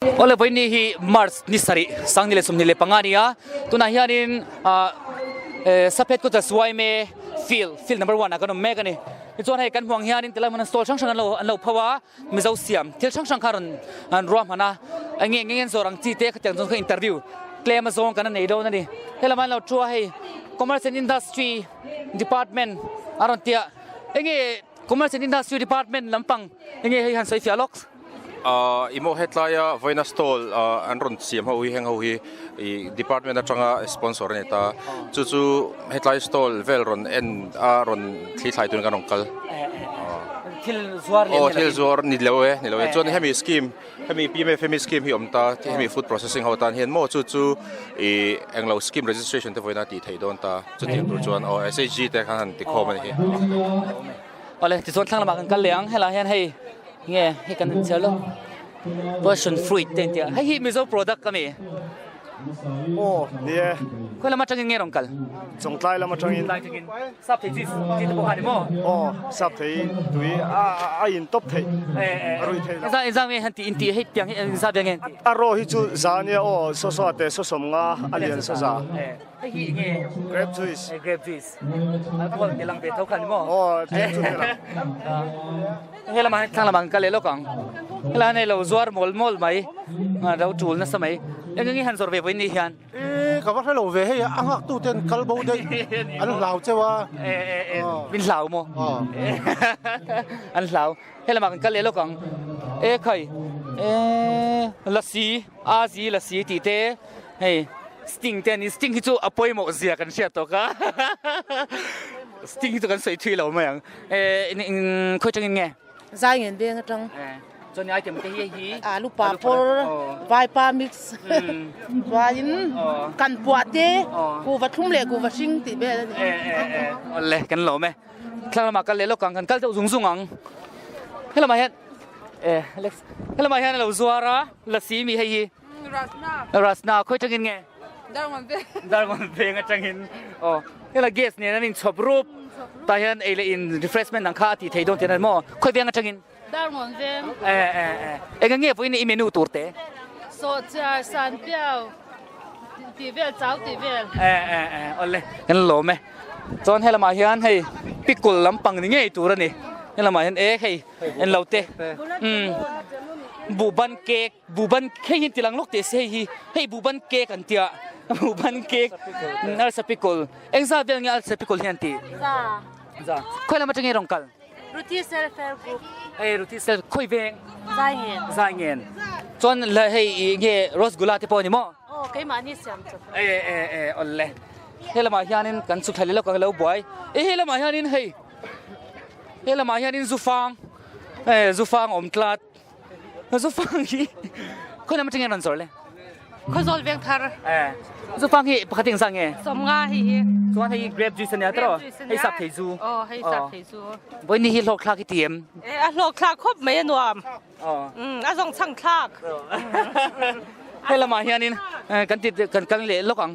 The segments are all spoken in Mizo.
Awle vawiini hi March ni sarih 2025 a ni a, tunah hianin ah Saphet kawta Suaime field, field number one ah kan awm mek a ni. Tichuan hei kan hmuh ang hianin tilai hmuna stall hrang hrang an lo pho a, Mizo siam thil hrang hrang kha rawn an ruahman a, eng nge eng nge an zawr ang chi te khatiang chuan kha interview tlem a zawng kan nei dawn a ni. Helam an lo thu a hei Commerce and Industry Department a rawn ti a, eng nge Commerce and Industry Department lampang eng nge hei han sawi fiah lawk? Ahh i maw hetlaia vawiina stall an rawn siam ho hi heng ho hi ih department atanga sponsor a ni ta chu chu hetlai stall vel rawn en a rawn thli thlai turin kan rawn kal thil zuar aw thil zuar ni lo e ni lo e chuan hemi scheme hemi PMFME scheme hi a awm ta hemi food processing ho tan hian maw chu chu ih englo scheme registration te vawiina tih theih dawn ta chutiang tur chuan aw SHG te khan han ti khawm a ni hi. Awle tichuan thlang lamah kan kal leh ang helai hian hei nge hei kan inchhiar lo passion fruit te an ti a hei hi Mizo product a mi Aw ni e. Khawi lam atangin nge rawn kal? Chawngtlai lam atangin. Chawngtlai atangin. Sap thei chi chi te pawh kha ni maw? Aw sap thei tui a a in tawp theih a ruih theih loh. Engzah engzah nge han ti in ti hei tiang hi engzah vel nge an ti? A raw hi chu za ania aw saw saw te saw sawm nga a lian saw za. Hei hi nge? Grape juice. Grape juice. Alcohol te lang ve tho kha ni maw? Aw tlem chu te lang. He lamah hian thlang lamah kan kal leh lawk ang. Helai hian hei lo zuar mawl mawl mai. Lo tul nasa mai. Eng eng nge han zawr ve vawiin ni hian? E ka va hre lo ve hei a nghak tu ten kal bo daih an hlau cheu a. E e e min hlau maw? An hlau. He lamah kan kal leh lawk ang. E khai e lasi a zi lasi tih te hei sting te a ni sting hi chu a pawimawh zia kan hriat tawk a sting hi chu kan sawi thui lo mai ang e khawi tangin nge? Zai ngen veng atang. Chuan item te hi hei hi alu papawr vaipa mix chuanin kan puah te kuhva thlum leh kuhva hring tih vel a ni. E e e awle kan lawm e. Thlang lamah kal leh lawk ang kan kal deuh zung zung ang. Helamah hian e Alex helamah hian a lo zuar a lasi mi hei hi. Rasna. Rasna khawi tangin nge? Darngawn veng. Darngawn veng atangin aw hela gas nen an inchhawp rup tah hian ei leh in refreshment ang kha a tih theih dawn tih an maw khawi veng atangin? Darngawn veng. E e e eng nge vawiin i menu tur te? Sawhchiar, Sanpiau tih vel chau tih vel. E e e awle kan lawm e. Chuan helamah hian hei pickle lampang ni ngei tur a ni helamah hian e hei englo te umm buhban cake. Buhban hei hi tilang lawk teh se hei hi hei buhban cake an tia buhban cake arsa pickle eng zat vel nge arsa pickle hi an tih Za za khawi lam atang nge rawn kal Ruthi self help group hei Ruthi self khawi veng Zai ngen Zai ngen chuan la hei ih nge rasgula te pawh a ni maw Aw keimahni siam chawp e e e awle helamah hianin kan chhuk thla leh lawk ang lo buai e helamah hianin hei helamah hianin zufang e zufang awm tlat Zufang hi khawi lam atangin rawn zawrh le? Khawzawl veng thar. Eh, zufang hi pakhat eng zah nge? Sawmnga hei hi. Chuan hei grape juice ania tawh? Hei sap thei zu. Aw, hei sap thei zu. Vawiin hi hlawk thlak i ti em? Eh, a hlawk thlak khawp mai a nuam. Aw. A zawng chhang thlak. Hei lamah hianin kan ti kan kal leh lawk ang.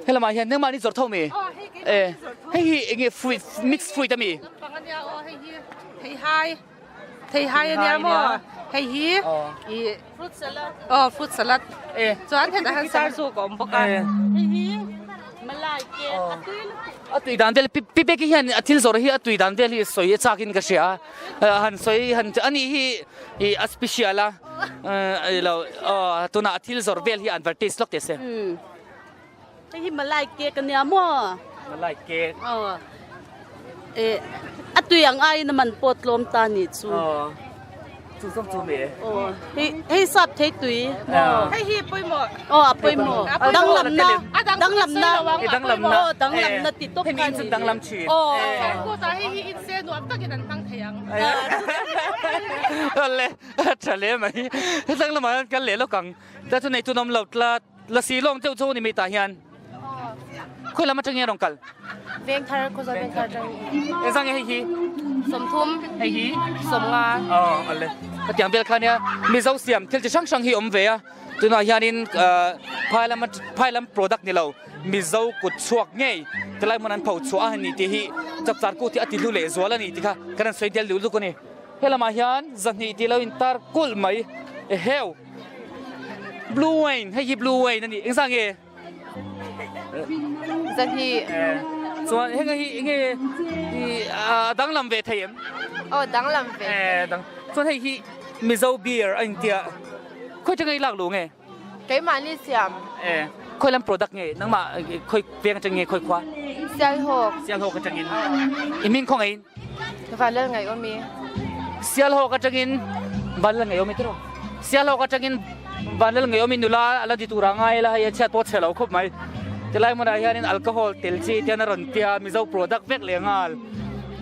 Hei lamah hian nengmah ni zawrh tho mi? Aw, hei keimah ni zawrh tho. Hei hi enge fruit mixed fruit ami? Lampang ania aw, hei hi thei hai. Thei hai ania maw? Hei hi i fruit salad. Aw fruit salad. Chuan hetah hian sarzu ka awm bawk a. Hei hi malai cake a tui lutuk. A tui dan vel pi pek hian a thil zawrh hi a tui dan vel hi sawi a chak in ka hria a. Han sawi han ani hi i a special a. Lo aw tunah a thil zawrh vel hi advertise lawk teh se. Hei hi malai cake ania maw? Malai cake. Aw. Eh, a tui ang aiin a man pawh tlawm ta nih chu. Aw. Chu zawng chu me. Aw. Hei hei sap thei tui. Aw. Hei hi pawimawh. Aw, a pawimawh. Danglamna. Danglamna. Danglamna. Aw, danglamna ti tawp kha ni. Hemi in chu danglam thin. Aw. Kawtah hei hi in se nuam takin an hmang thei ang. Awle, a tha hle mai. Hetang lamah hian kal leh lawk ang. Tlai chu nei chu an awm lo tlat. Lasi lawng deuh chu ni mai tah hian khawi lam atangin a rawn kal? Vengthar, Khawzawl Vengthar atangin. Engzah nge hei hi? 30. Hei hi? 50. Aw ale. Hetiang vel kha nia Mizo siam thil chi hrang hrang hi awm ve a. Tunah hianin phai lam phai lam product ni lo Mizo kut chhuak ngei tilai hmun an pho chhuah a ni tih hi chapchar kut hi a ti hlu leh zual a ni tih kha kan rawn sawi del duh lutuk a ni. Helamah hian zahnih tih lo intar kulh mai eheu. Blue wine hei hi blue wine a ni engzah nge? Zahnih. Chuan heng hi enge i a danglam ve thei em? Aw danglam ve. Dang chuan hei hi Mizo beer a intia khawi atanga i lak luh nge? Keimahni siam. Khawi lam product nge nangmah khawi veng atang nge khawi khua? Sialhawk. Sialhawk atangin i hming khaw ngeiin? Vanlal Ngaihawmi. Sialhawk atangin Vanlal Ngaihawmi tiraw? Sialhawk atangin Vanlal Ngaihawmi nula a la ti tur a ngai la hei a chhiat pawh chhe lo khawp mai. Tilai hmunah hianin alcohol tel chi te hian a rawn tia Mizo product vek leh nghal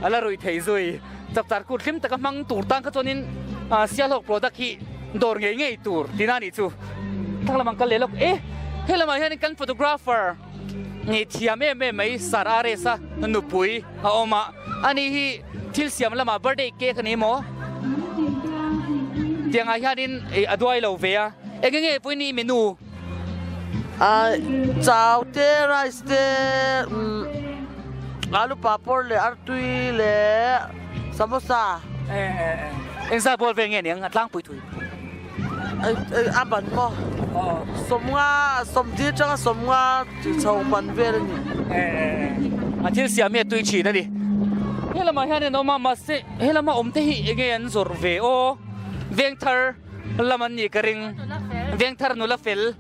a la rui thei zui. Chapchar kut hlim taka hmang tur tan kha chuanin Sialhawk product hi dawr ngei ngei tur tina a nih chu. Thlang lamah an kal leh lawk e. He lamah hianin kan photographer Ngei thiam em em mai Sir RS a nupui a awm a, ani hi thil siam lamah birthday cake a ni maw? Tiangah hianin a duai lo ve a, eng nge vawiin i menu? Chau te, rice te, alu papawr leh artui leh samosa. Engzat bawl vel nge niang a tlangpui thui? A ban maw? Sawmnga, sawmti atanga sawmnga chi chho ban vel a ni. A thil siam hi a tui thin a ni. He lamah hian an awm a, mahse he lama awm te hi enge an zawrh ve aw? Vengthar lam an nih ka ring. Vengthar nula fel.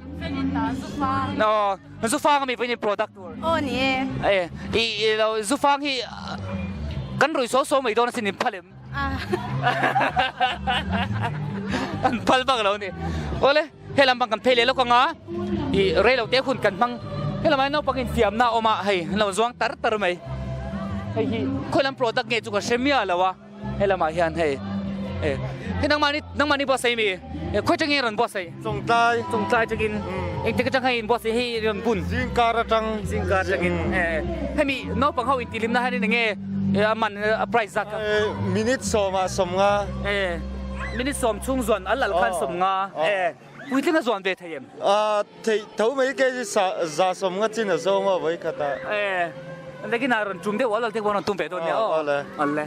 Aw, Zufang ami pawhin product tur. Aw ni e. E, i lo Zufang hi kan rui saw saw mai dawn asin in phal em? An phal vak lo ni. Awle, he lam pang kan phei leh lawk anga, i rei lo te hun kan hmang. He lamah hian naupang infiamna a awm a, hei an lo zuang tar tar mai. Hei hi khawi lam product nge chu ka hre miah lo a, he lamah hian hei e hei nangmahni nangmahni buatsaih mi khawi atangin a rawn buatsaih? Chawngtlai. Chawngtlai atangin engtik atang hei in buatsaih hei rawn bun? Zingkar atang. Zingkar atangin e hemi naupang ho intihhlimna hian enge a man a price zat kha. Minute sawmah 50. E minute sawm chhung zuan al al khan 50 e puitling a zuan ve thei em? A theih tho mai kei chu za 50 chin a zawng a vawi khat ah. E lekin a rawn tum deuh al al te pawh rawn tum ve dawn nia aw. Awle. Awle.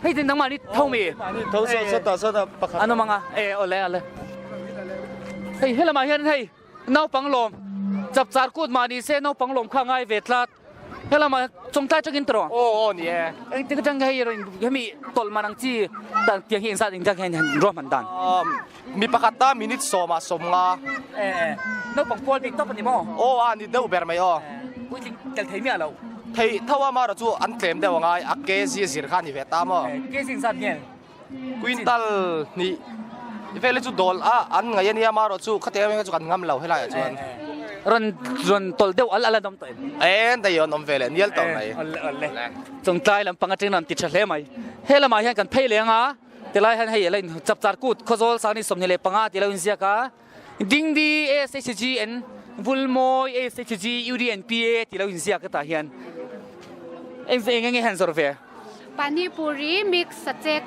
Hei tin nangmah ni tho mi? Mahni tho saw sawtah sawtah pakhat. An awm ang a e awle awle. Hei helamah hian hei naupang lawm chapchar kut mah ni se naupang lawm kha a ngai ve tlat. Helama chawngtlai tangin tawh. Aw aw ni e. Engtik atang hei rawn hemi tawlh man ang chi dan tiang hi engzat engzat hian han ruahman dan. Mi pakhat ta minute sawmah 50. E e naupang pual bik tawp a ni maw? Aw a ni deuh ber mai aw. Puitling tel thei miah lo. Thei tho a marawh chu an tlem deuh angai a kg zir kha a ni ve ta maw? Kg engzat nge? Quintal hnih vel hi chu dawl a an ngaih a nia marawh chu khatiang em em kha chu kan ngam lo helaiah chuan. Rawn rawn tawlh deuh al al an awm tawh em? En daih an awm ve leh nial tawh mai. Awle awle. Chawngtlai lampang atangin an ti tha hle mai. He lamah hian kan phei leng a, tilai hian hei a la in chapchar kut Khawzawl Sangni 25 tih a lo inziak a. Dingdi SHG and Vulmawi SHG UDNPA tih a lo inziak hetah hian. Eng eng nge han zawrh ve? Pani puri mix sachek.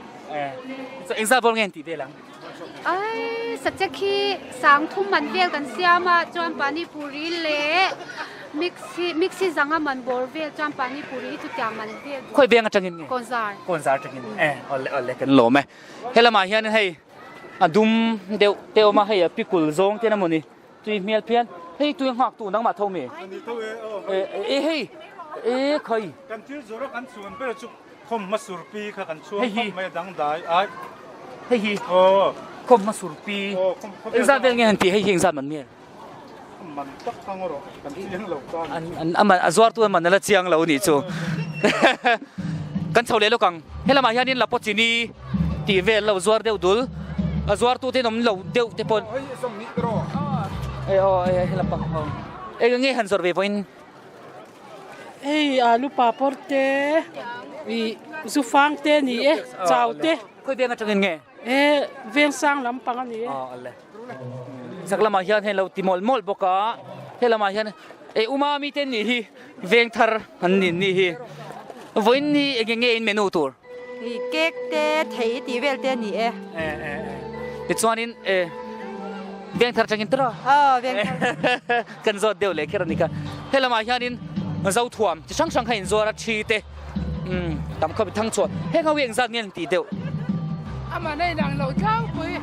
Engzat bawr nge an tih vel ang? Ai sachek hi sangthum man vel kan siam a chuan pani puri leh mix hi mix hi zanga man bawr vel chuan pani puri hi chutiang man vel. Khawi veng atangin nge? Kawnzar. Kawnzar atangin e awle awle kan lawm e. Helamah hian hei a dum deuh te awm a hei a pikul zawng te emaw ni. Tui hmel phian. Hei tui nghak tu nangmah tho mi. Ani tho e aw. E e hei e khai. Kan thil zawrh a kan chhuan ber chu khawm hma sur pi kha kan chhuang khawp mai a dang dai ai. Hei hi. Aw. Khawm hma sur pi. Aw khawm khawm. Engzat vel nge han ti hei hi engzat man mi. Man tak ang rawh kan chiang lo ta. An an a man a zuar tu an man ala chiang lo nih chu. Kan chho leh lawk ang. Helamah hianin Lapochini tih vel lo zuar deuh dul a zuar tu te in awm lo deuh te pawh e aw e he lampang ho eng nge han zawrh ve pawhin hei alu papawr te i zufang te ni e chau te khawi veng atangin nge e veng sang lampang a ni e aw ale chak lamah hian hei lo ti mawlh mawlh bawk a he lamah hian e umami te nih hi veng thar an ni nih hi vawiin hi eng nge in menu tur Ih cake te thei tih vel te a ni e. E e e tichuanin e veng thar atangin tawrh a. Aw veng thar. Kan zawt deuh leh kher a ni kha. He lamah hianin Zothuam chi hrang hrang kha inzuar a thi te umm tam khawp i thang chhuah. Heng ho hi engzat nge an tih deuh? Amah na inang lo tlangpui.